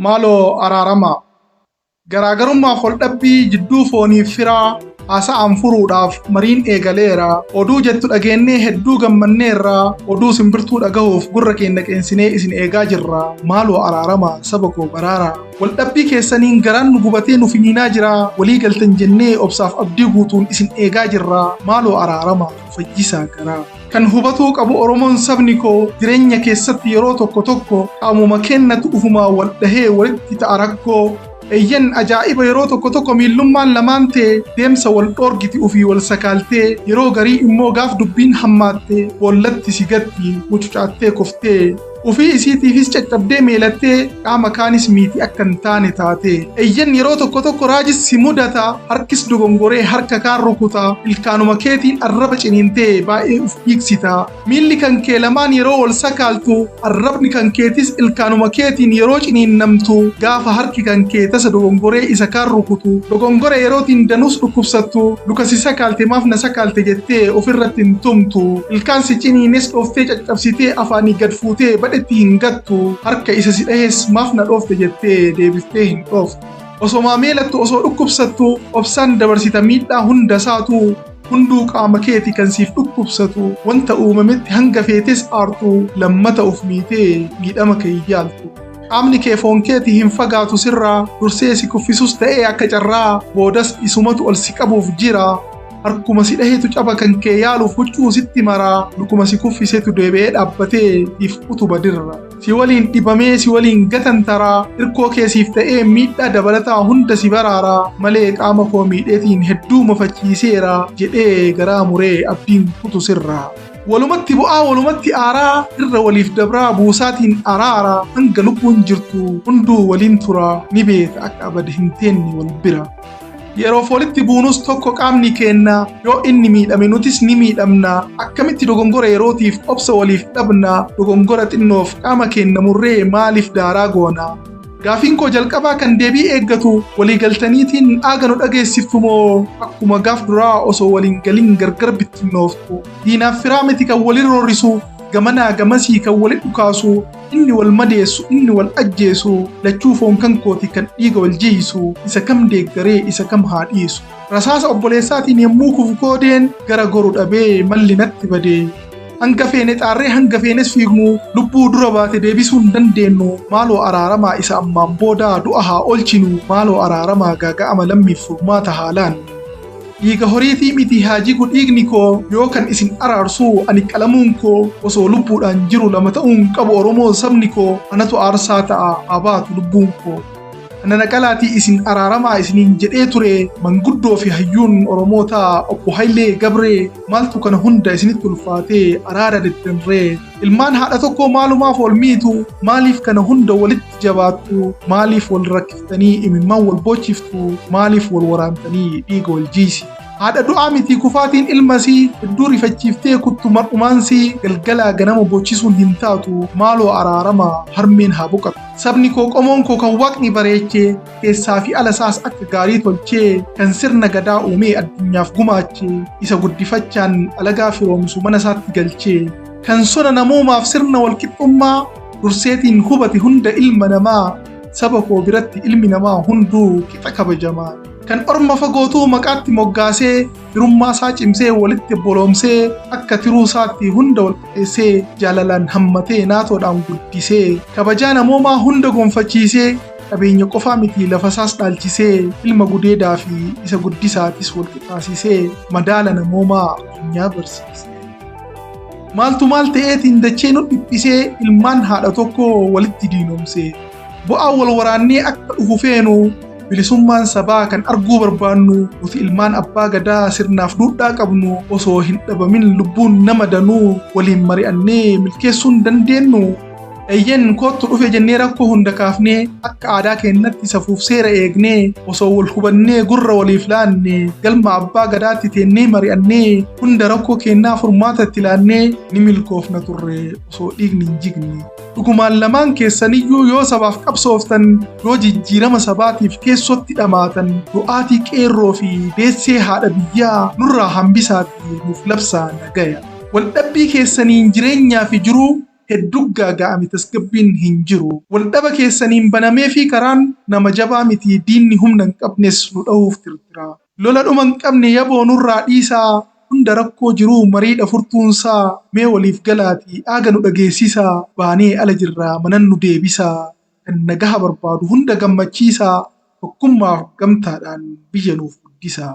Maaloo araaramaa. Garaagarummaaf waldhabbii jidduu fooniif firaa haasa'aan furuudhaaf mariin eegaleera. Oduu jettu dhageennee hedduu gammanneerra. Oduu simbirtuu dhagahuuf gurra keenya qeensinee isin eegaa jirra. Maaloo araaramaa saba koo baraaraa. Waldhabbii keessaniin garaan nu gubatee nu finiinaa jira. Walii galtan jennee obsaaf abdii guutuun isin eegaa jirra. Maaloo araaramaa fayyisaa garaa. Kan hubatuu qabu Oromoon sabni koo jireenya keessatti yeroo tokko tokko qaamuma kennatu ufumaa wal dhahee walitti ta'a rakkoo. Eeyyan ajaa'iba yeroo tokko tokko miillummaan lamaan ta'e deemsa wal dhoorgiti ufii wal sakaaltee yeroo garii immoo gaaf dubbiin hammaatte boollatti sigatti mucucaattee kuftee ufii isiitiifis caccabdee meelattee qaama kaanis miiti akka hin taane taate. Eeyyan yeroo tokko tokko raajis si mudata harkis dogongoree harka kaan rukuta ilkaanuma keetiin arraba ciniintee baay'ee uf dhiigsita. Miilli kan kee lamaan yeroo wal sakaaltu arrabni kan keetis ilkaanuma keetiin yeroo ciniinnamtu gaafa harki kan kee tasa dogongoree isa kaan rukutu dogongore yerootiin danuus dhukkubsattu luka si sakaalte maaf na sakaalte jettee ofirratti hin tumtu ilkaan si ciniines dhooftee caccabsitee afaanii gad fuutee badhetti hin gattu harka isa si dhahees maaf na dhoofte jettee deebiftee hin dhooftu. Osomaa meelattu osoo dhukkubsattu obsaan dabarsita miidhaa hunda saatu hunduu qaama keeti kan siif dhukkubsatu wanta uumametti hanga feetes aartu lammata of miitee miidhama kee yaaltu. Qaamni kee foon keeti hin fagaatu sirraa dursee si kuffisus ta'ee akka carraa boodas isumatu ol si qabuuf jira. Harkuma si dhaheetu caba kan kee yaaluuf huccuu sitti maraa lukuma si kuffisetu deebi'ee dhaabbatee if utuba dirra. Si waliin dhibamee si waliin gatantaraa hirkoo keessiif ta'ee miidhaa dabalataa hunda si baraaraa malee qaama koo miidheetiin hedduu mafachiiseera jedhee garaa muree abdiin kutu sirraa. Walumatti bu'aa walumatti aaraa irra waliif dabraa buusaatiin araara hanga lubbuun jirtu hunduu waliin tura ni beeka akka abad hin teenne wal bira. Yeroo walitti buunus tokko qaamni keenna yoo inni miidhame nutis ni miidhamna akkamitti dogongora yerootiif obsa waliif dhabna dogongora xinnoof qaama keenna murree maaliif daaraa goona. Gaafiin koo jalqabaa kan deebii eeggatu waliigaltaniitiin aaga nu dhageessiftu moo akkuma gaaf duraa osoo waliin galin gargar bittinnooftu. Diinaaf firaa miti kan walin roorrisu gamanaa gamasii kan walin dhukaasu inni wal madeessu inni wal ajjeesu lachuu foon kan kooti kan dhiiga wal jiisu isa kam deeggaree isa kam haa dhiisu. Rasaasa obboleessaatiin yommuu kufu koodeen gara goru dhabee malli natti badee. Hanga feene xaarree hanga feenes fiignu lubbuu dura baate deebisuu hin dandeenyu maaloo araaramaa isa ammaan boodaa du'a haa oolchinu maaloo araaramaa gaaga'ama lammiif furmaata haa laannu. Dhiiga horiitii miti haa jigu dhiigni koo yoo kan isin araarsu ani qalamuun koo osoo lubbuudhaan jiru lama ta'uun qabu Oromoo sabni koo anatu aarsaa ta'a haa baatu lubbuun koo. Ana naqalaatii isin araaramaa isiniin jedhee ture manguddoo fi hayyuun Oromootaa obbo Hayilee Gabree maaltu kana hunda isinitti ulfaatee araara deddanree. Ilmaan haadha tokkoo maalumaaf wal miitu maaliif kana hunda walitti jabaattu maaliif wal rakkiftanii imimmaan wal boochiftu maaliif wal waraantanii dhiiga wal jiisi. Haadha du'aa miti kufaatiin ilmasii hedduu rifachiiftee kuttu mar'umaansii galgalaa ganama boochisuun hin taatu maaloo araaramaa harmeen haa boqatu. Sabni koo qomoon koo kan waaqni bareechee keessaa fi ala isaas akka gaarii tolchee kan sirna gadaa uumee addunyaaf gumaachee isa guddifachaan alagaa firoomsu mana isaatti galchee kan sona namoomaaf sirna walqixxummaa durseetiin hubate hunda ilma namaa saba koo biratti ilmi namaa hunduu qixa kabajamaa. Kan orma fagootuu maqaatti moggaasee firummaa isaa cimsee walitti boloomsee akka tiruu isaatti hunda wal qixxeessee jaalalaan hammatee naatoodhaan guddisee kabajaa namoomaa hunda gonfachiisee qabeenya qofaa miti lafa isaas dhaalchisee ilma gudeedaa fi isa guddisaatis wal qixxaasisee madaala namoomaa addunyaa barsiise. Maaltu maal ta'eetiin dachee nu dhiphisee ilmaan haadha tokko walitti diinomsee bu'aa wal waraannee akka dhufu feenu bilisummaan sabaa kan arguu barbaannu nuti ilmaan abbaa gadaa sirnaaf duudhaa qabnu osoo hin dhabamin lubbuun nama danuu waliin mari'annee milkeessuu hin dandeenyu. Eeyyen koottu dhufe jennee rakkoo hunda kaafnee akka aadaa keenyatti safuuf seera eegnee osoo wal hubannee gurra waliif laanne galma abbaa gadaatti teennee mari'annee hunda rakkoo keenyaa furmaata itti laannee ni milkoofna turre osoo dhiigni hin jigne. Dhugumaan lamaan keessaniyyuu yoo sabaaf qabsooftan yoo jijjiirama sabaatiif keessotti dhamaatan du'aatii qeerroo fi deessee haadha biyyaa nurraa hambisaatii nuuf labsaa nagaya. Waldhabbii keessaniin jireenyaa fi jiruu Hedduu gaaga'ame, tasgabbiin hin jiru. Waldhaba keessaniin banamee fi karaan nama jabaa miti, diinni humna hin qabnes nu dhahuuf tirtira. Lola dhuma hin qabne yaboo nurraa dhiisaa, hunda rakkoo jiruu mariidha furtuunsaa, mee waliif galaatii aaga nu dhageessisaa, baanee ala jirraa manan nu deebisaa, kan nagaha barbaadu hunda gammachiisaa, tokkummaaf gamtaadhaan biyya nuuf guddisaa.